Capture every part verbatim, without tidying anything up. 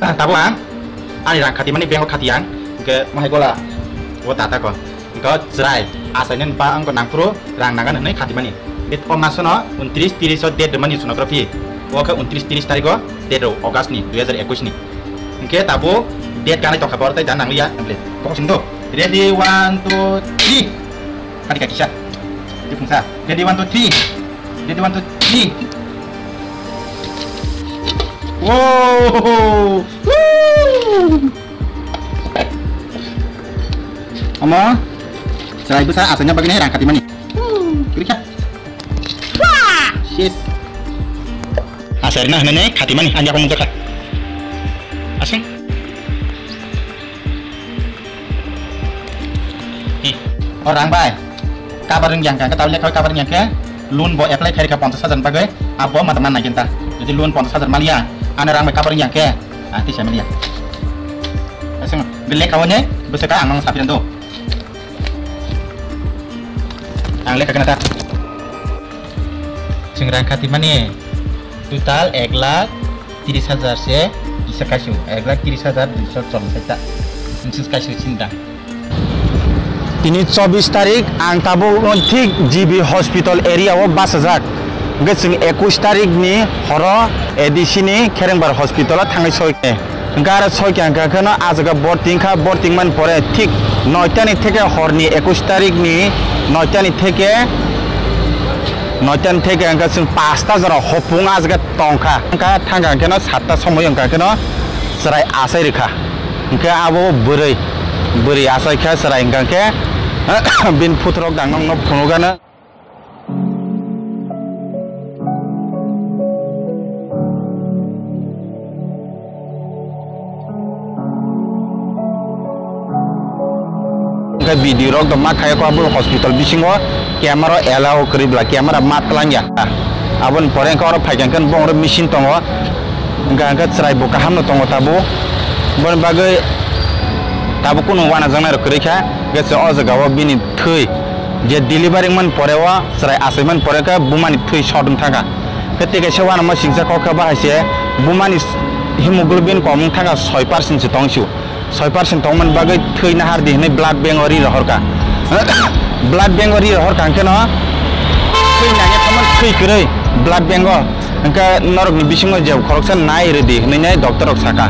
Tabuk ang ani rang khatimani bank o khati ang, hwnkhe mohai gola o tata ko. Hwnkhe chwrai achainani ba ang nangphuru rang nangan hwnwi khatimani. Hwnkhe o masono untris tris o date rwmani sonography. O khe untris tris tarikh o date rw August ni dui hazar ekwis ni. Hwnkhe tabuk date kanai tongkha, boro tai da nangliya. Kok sing do. Ready, one, two, three. Kati kati sa. Di phungsa. Ready, one, two, three. Ready, one, two, three. Wow! Woo! Omo, chwrai bwsa achaina bagwi nai rang khatimani. Woo! Kiri kha. Yes. Achaina hwnwi nai khatimani, ani yakung nukjakha. Asing. O rang bai kabar wng yang khe, tabuk lekha bai kabar wng yang khe, loan bo apply khairikha ponchash hajar ni bagwi, abo ma tongna nai khe ta. Jodi loan ponchash hajar maliya, ani rang bai kabar wng yang khe, ah, tisa maliya. Aswng, bini lekha o ne bwswk ang nang saphiran do. Ang lekha kana ta. Chwng rang khatimani total ek lakh tris hajar se kisa kaisuk, ek lakh tris hajar duiso chollish ta. Nisi kaisuk sinda. Tini chobbish tarik, ang tabuk thik G B hospital area o bachajak. Hwnkhe chwng ekwis tarik ni horo A D C ni Kherengbar hospital o thangwi soi. Hwnkhe aro soi khe hwnkhe kheno ah jaga boarding kha, boarding man pore thik noita ni theke horni ekwis tarik ni noita ni theke, noita ni theke hwnkhe chwng pasta jora hopung ah jaga tongkha. Hwnkhe thangkha hwnkhe no satta somoi hwnkha hwnkhe no chwrai achai rwkha. Hwnkhe abo bwrwi, bwrwi achai kha chwrai hwnkha hwnkhe bini phutrok dang nokno phunukgano. Hwnkhe video rok do ma khaio kho, abo hospital bisingo camera allow kwrwi bla, camera ma twlang ya. Aboni pore hwnkhe oro phaikha hwnkhe bongni machine tongo, hwnkha hwnkhe chwrai bo kaham no tongo tabuk, boni bagwi tabuk kunu uanajaknai rok kwrwi kha, hwnkhe se o jaga o bini thwi je delivery wngmani pore o chwrai achai mani pore khe buma ni thwi short wng thangkha. Khe tei kaisa uanama singcha kok khe bahai se buma ni hemoglobin kom wng thangkha soi percent se tong sio. Soi percent tong mani bagwi thwi nahar di hinwi blood bank o ri rohor kha. Blood bank o ri rohor kha hwnkhe no thwi nangya thangmani thwi kwrwi blood bank o. Hwnkhe norokni bisingo je khoroksa nai rwdi hwnwi nai doctor rok saka.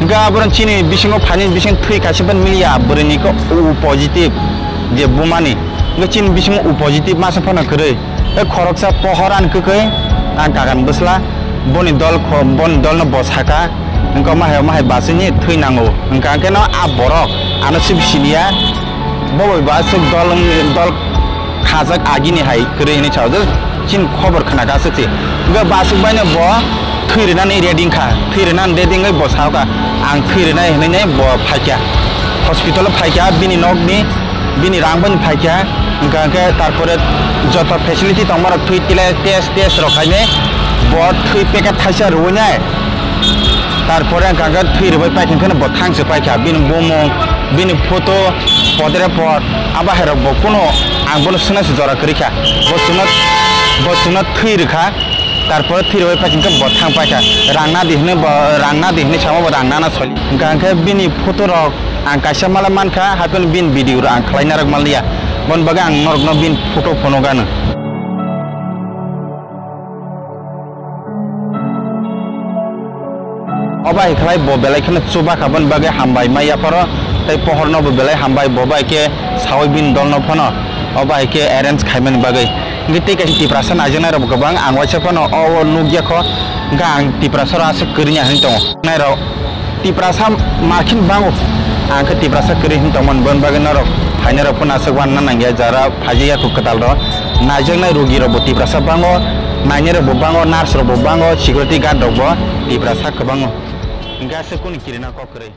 Hwnkhe aborok chini bisingo phaini bising thwi kaisa bai mili ya, bwrwini khe O positive je bumani. Hwnkhe chini bisingo O positive masa phano kwrwi. Tei khoroksa pohor ani kwkhwi ang kakan bwsla boni dol kho-, boni dolno bo saka. Hwnkhe omo hai, omo hai basini thwi nango. Hwnkha hwnkhe no a borok ano sib siniya. Bo bai ba aswk dol wng, dol khajak agini hai kwrwi hinwi sao. Just chini khobor khna kha aswk se. Hwnkhe bo aswk baino bo thwi rwnani ready wngkha. Thwi rwnani ready wngwi bo sao kha, ang thwi rwnai hinwi nai bo phaikha. Hospital o phaikha bini nokni, bini rang bai phaikha. Hwnkha hwnkhe tarpore joto facility tongmarok thwi tile test, test rok khainai bo thwi packet thaisa rwui nai. Tarpore hwnkha hwnkhe thwi rwbai paikha hwnkhe bo thangse paikha, bini bumung, bini photo, podre pod, abo hai rok bo kunu ang bono swngna se jora kwrwi kha. Bo chwngno, bo chwngno thwi rwkha, tarpore thwi rwbai paikha hwnkhe bo thang paikha. Rang nadi hwnwi bo, rang nadi hwnwi samo bo rang nana soli. Hwnkha hwnkhe bini photo rok ang kaisa mala mankha, haikhe bini video rok ang khlai narwk manliya. Boni bagwi ang norokno bini photo phunukgano. Obo hai khlai bo belai kheno chuba kha, boni bagwi hambai ma yapharo tei pohorno bo belai hambai, bo bai khe saui bini dolno phano obo hai khe arrange khaimani bagwi. Hwnkhe tei kaisa Tiprasa naijaknai rok bo kwbang, ang waisa phano o, o nukya kho, hwnkhe ang Tiprasa rok aswk kwrwngya hinwi tongo. Nairok Tiprasa makhin bango, ang khe Tiprasa kwrwi hinwi tongmani, boni bagwi norok phainairok phano aswk wanna nangya, jara phaijak ya kho kwtal rok. Naijaknai rugi rok bo Tiprasa bango, nainai rok bo bango, nurse rok bo bango, security guard rok bo Tiprasa kwbango. Hwnkhe aswk kunu kirina kok kwrwi.